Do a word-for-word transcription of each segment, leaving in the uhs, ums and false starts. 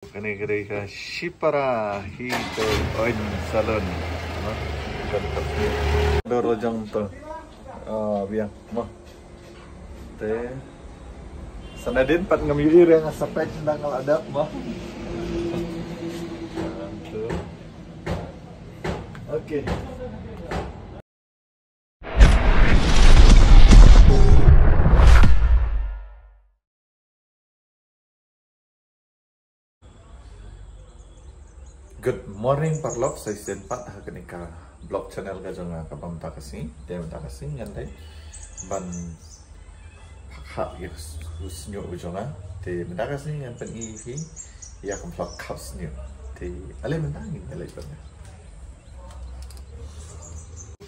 Kane ka dei ka Shipara Hair and Salon. Dor la jong to. Ah, biang mo. Te. Sa nadien pat ngam ïohi re nga sa peit ynda nga la dep mo. Okay. Good morning paralok, sa shisien pat ha kane ka vlog channel ka jong nga kaba mynta ka sngi. Te mynta ka sngi ngan dei ban phah ïa u shñiuh u jong nga. Te mynta ka sngi ngan pyni ïa phi ïa ka vlog khap shñiuh. Te ale mynta ngin ïa leit ban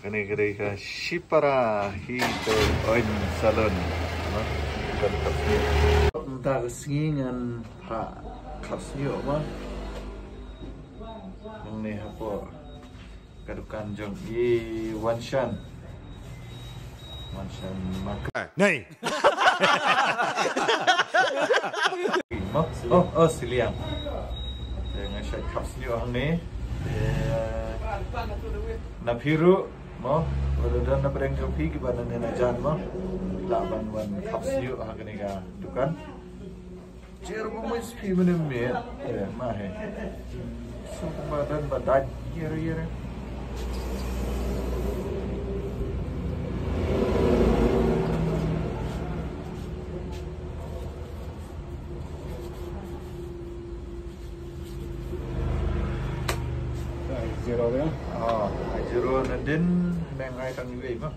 Kane ka dei ka Shipara Hair and Salon. Mynta ka sngi ngan phah khap shñiuh mo. Hangne hapoh ka dukan jong i Wanshan. Wanshan Maka. Nei. Mo? Oh, oh, Siliang. Te nga shait khap shñiuh hangne. Te na phi ruh mo, lada don na pdeng jong phi kiba na ne na jan mo, lah ban wan khap shñiuh ha kane ka dukan. Jer ba mui spi mene me. Eh, ma he. Su ba dan ba dai. Jer jer. Zero ya. Ah, zero nadien neng ai tang iwei ma.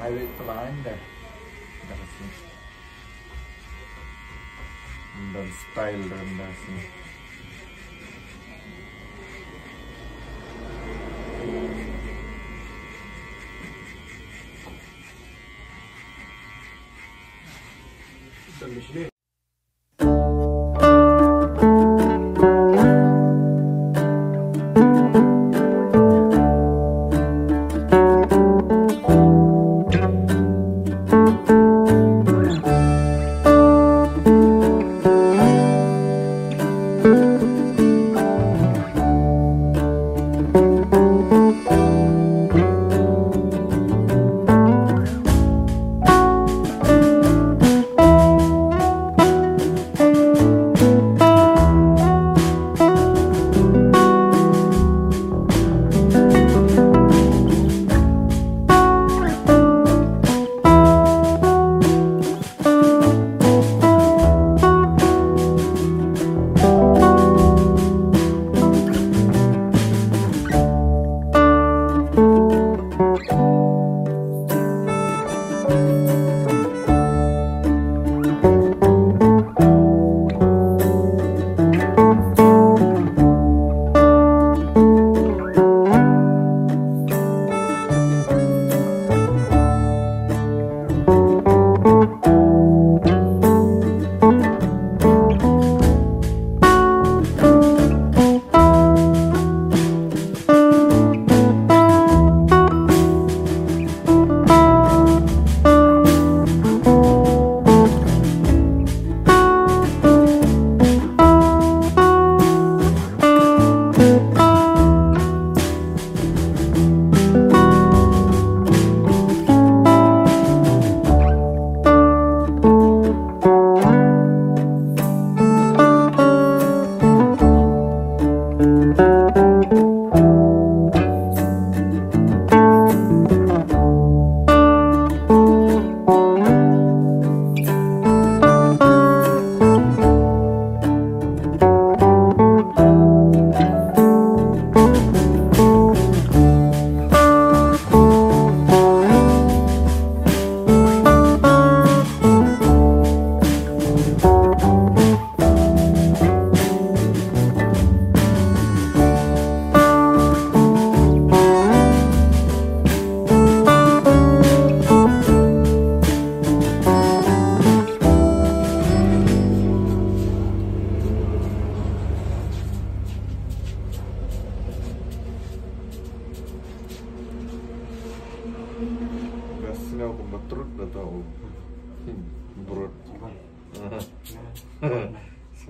Ai wei plan dah. Dah sini. Dan style rendah sini. Dan di sini.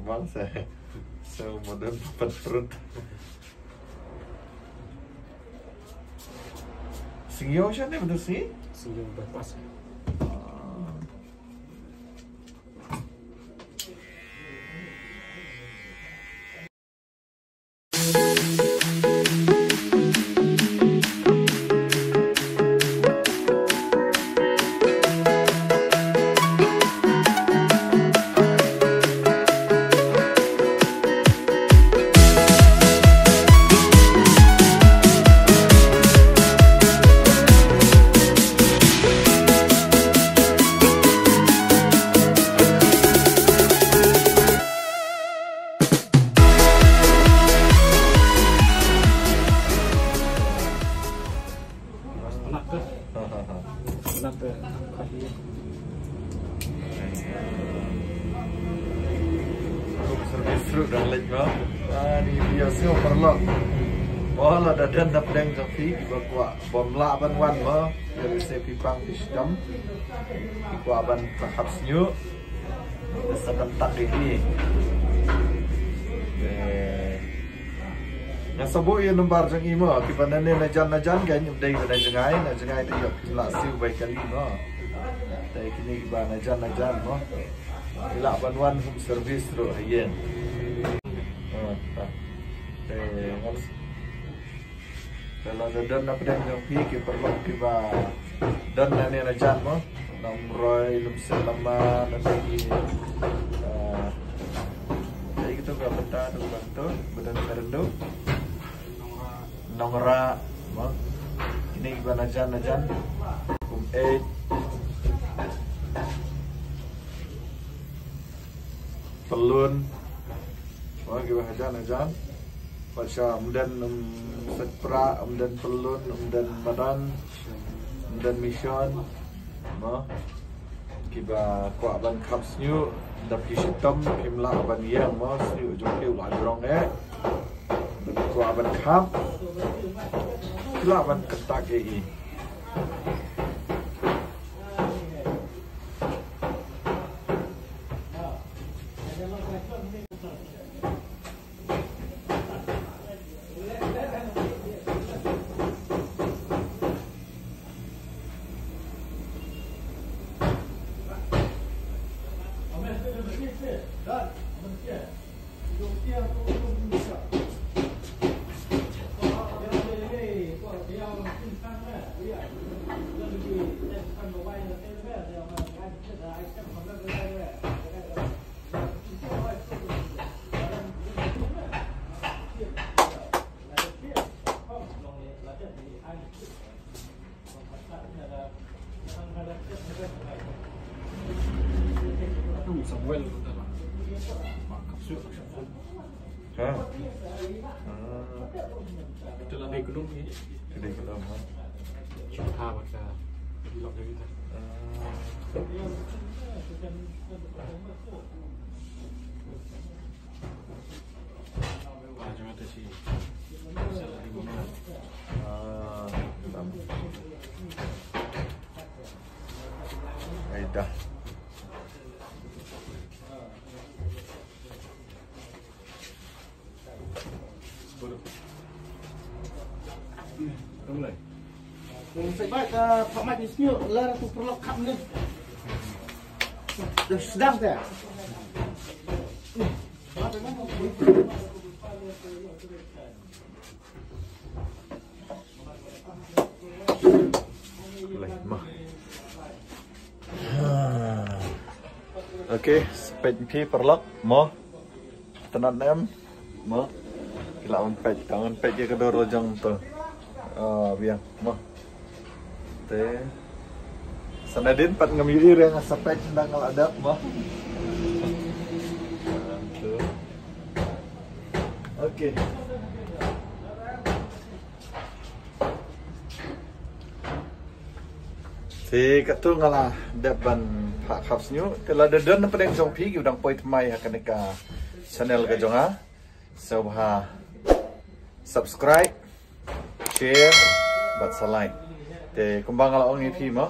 Bang sa. So modern pat perut. Sing yo sha ne betul sih? Sing yo bypass. Service ruh dang leit mo. Ah, ni phi ïohsngew paralok. Mo, lada don na pdeng jong phi kiba kwah bym lah ban wan mo, ïa lehse phi pang phi shitom, phi kwah ban khap shñiuh, sa kyntak ïa i. Eh, nga sa buh ïa u number jong i mo, kiba na ne na jan na jan, ka ym dei ba na jngai, na jngai te ïoh phim lah siew bai kali mo. Te kine kiba na jan na jan mo, ki lah ban wan home service ruh ha ïing. Ah, ah. Te nga Te lada don na pdeng jong phi ki paralok kiba don na ne na jan mo, Nongroi, Lumsyllamah, na ne ki, ah, dei kito ka bynta, to ka bynta ba don ka rindu. Nongrah mo. Kine kiba na jan na jan. Kum eh, Pyllun. Mo, kiba hajan hajan. Pat sha Umden, um, Setprah, Umden Pyllun, Umden Madan, Umden Mission. Mo, kiba kwah ban khap shñiuh, da phi shitom phim lah ban ïeng mo, shñiuh jong phi u la jrong eh. Kwah ban khap, phi lah ban kyntak ïa i. Ha. Ah. Ito lang may ekonomi. Ito lang ekonomi, ha? Siyempre, ha, basta, hindi lang gawin, ha? Ah. Ah, jom kata si. Ah, Aidah. Sedang te. Okay, sa peit phi paralok mo. Tang em mo. Ki lah ban peit, tang ban peit ïa ka dur la jong to. Ah, biang mo. Te. Sa nadien pat ngam ïohi re nga sa peit, tang nga la dep mo. Okay. Te katto nga la dep ban phah khap shñiuh. Te lada don na pdeng jong phi kiba dang poi thymmai ha kane ka channel ka jong nga, sngewbha subscribe, share bad sa like. Te kumba nga la ong ïa phi mo,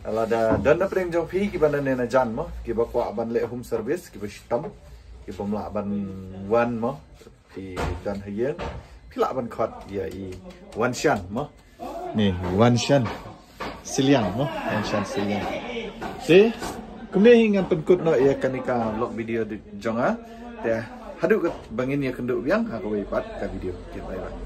lada don na pdeng jong phi kiba na ne na jan mo, kiba kwah ban leh home service, kiba shitom, Ki bym lah ban wan mo, ki don ha ïing, phi lah ban khot ïa i Wan Shan mo. Ni Wan Shan Siliang mo, Wan Shan Siliang. Te kumne hi ngan pynkut noh ïa kane ka vlog video jong nga. Te haduh katba ngin ïakynduh biang ha kawei pat ka video. Bye bye.